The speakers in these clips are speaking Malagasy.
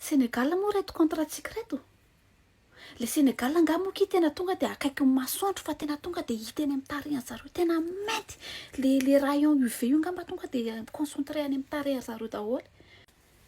Sénégal moa reto contre antsika reto. Le Sénégal angaha moa ki tena tonga de akaiky ny masoandro, fa tena tonga de hita eny amin'ny tarehan zareo tena mainty. Le rayon UV io angamba tonga de concentré any amin'ny tarehan zareo daholo.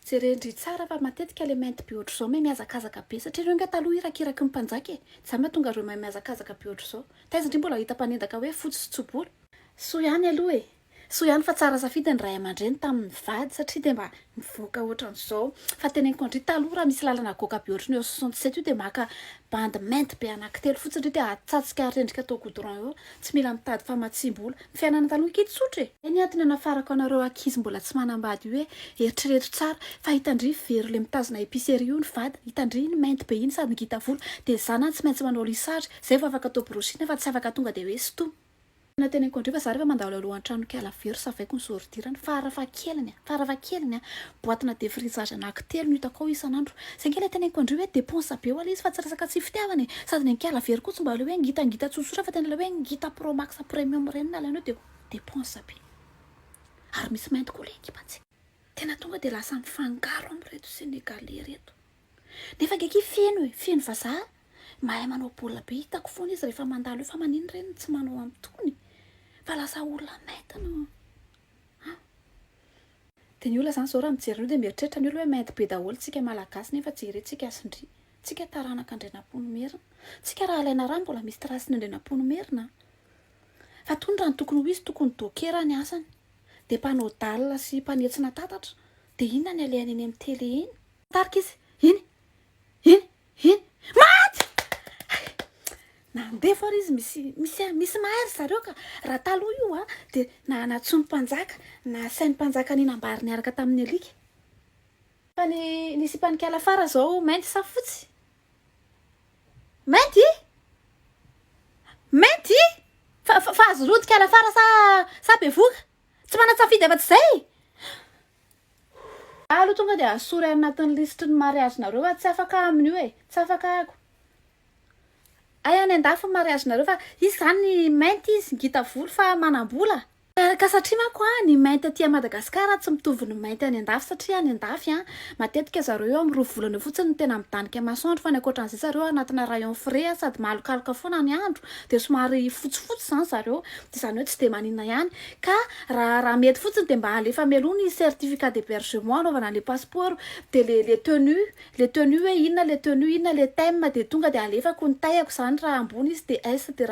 Jerendry tsara fa matetika le mainty be ohatr'izao mahay mihazakazaka be, satria reo nga taloha irakiraky ny mpanjaka e. Zany mahatonga reo mahay mihazakazaka be ohatr'izao. Taiza ndry mbola hita mpanendaka hoe fotsy sy tsobolo? Soa ihany aloha e, soa ihany fa tsara safidy ny ray aman-dreny tamin'ny vady, satria de mba mivoaka ohatran'izao. Fa teneniko andry, taloha raha misy lalana goaka be ohatran'ny eo 67 io, de maka bandy mainty be anankitelo fotsiny ndry, de atsatsika rendrika atao goudron eo, tsy mila mitady famatsim-bola. Ny fiainana taloha ankizy tsotra e. Ny antony anafarako anareo ankizy mbola tsy manambady io hoe eritrereto tsara fa hitandry very le mitazona épicerie io ny vady, hitandry ny mainty be iny sady ngita volo, de zanany tsy maintsy manao lissage zay vao afaka atao brushing, fa tsy afaka tonga de hoe syto. Na teneniko andreo fa za rehefa mandalo alohan'ny trano kala very, savaiko ny ordure-ny farafahakeliny a boîte-na défrisage anankitelo no hitako ao isan'andro. Zay nge le teneniko andreo hoe dépense be ho ale izy, fa tsy resaka tsy fitiavana e. Sady ny ankala very koa tsy mba le hoe ngitangita tsotsotra, fa tena le hoe ngita pro max premium reny nalainao, de dépense be. Ary misy mainty koa le ekipantsika tena tonga de lasa mifangaro amin'ireto Sénégalais reto, nefa ngeky feno e, feno vazaha mahay manao baolina be. Hitako foana izy rehefa mandalo io, fa manino reny tsy manao amin'itony fa lasa olona mainty no a? De ny olona zany zao raha mijery an'io de mieritreritra ny olona hoe mainty be daholo tsika Malagasy, nefa jerentsika sindry tsika taranaka Andrianampoinimerina tsika. Raha alaina raha mbola misy trace-ny Andrianampoinimerina, fa tony raha ny tokony ho izy, tokony dokera ny asany, de mpanao dalina sy mpanetsina tatatra, de inona ny alehany eny amin'ny télé eny? Tarika izy iny iny iny maty nandefa ary izy misy mahery zareo. Ka raha taloha io a, de na natsomy mpanjaka na sainy mpanjaka ninambary niaraka tamin'ny alika. Fa ny sipanikala fara zao mainty sa fotsy? Mainty, mainty. Fa azo rodika ala fara sa bevoka, tsy manatsafidy afa-tsy zay aloha. Tonga de asory anatin'ny lisitry ny mariazinareo fa tsy afaka amin'io e, tsy afaka ako ay any andafy ny mariazinareo. Fa izy zany mainty, izy ngita volo fa manam-bola ka. Satria manko a, ny mainty aty Madagasikara tsy mitovy ny mainty any andafy, satria any andafy a, matetika zareo eo amin'ny 2 volana eo fotsiny no tena midanika masoandro, fa ny ankoatran'izay zareo anatina rayon frais sady malokaloka foana ny andro, de somary fotsifotsy zany zareo, de zany hoe tsy de maninona ihany. Ka raha mety fotsiny de mba alefa mialoha ny certificat d'hébergement anaovana le passeport, de le tenue hoe inona le tenue, inona le thème, de tonga de alefako ny taille-ko zany. Raha ambony izy de S, de raha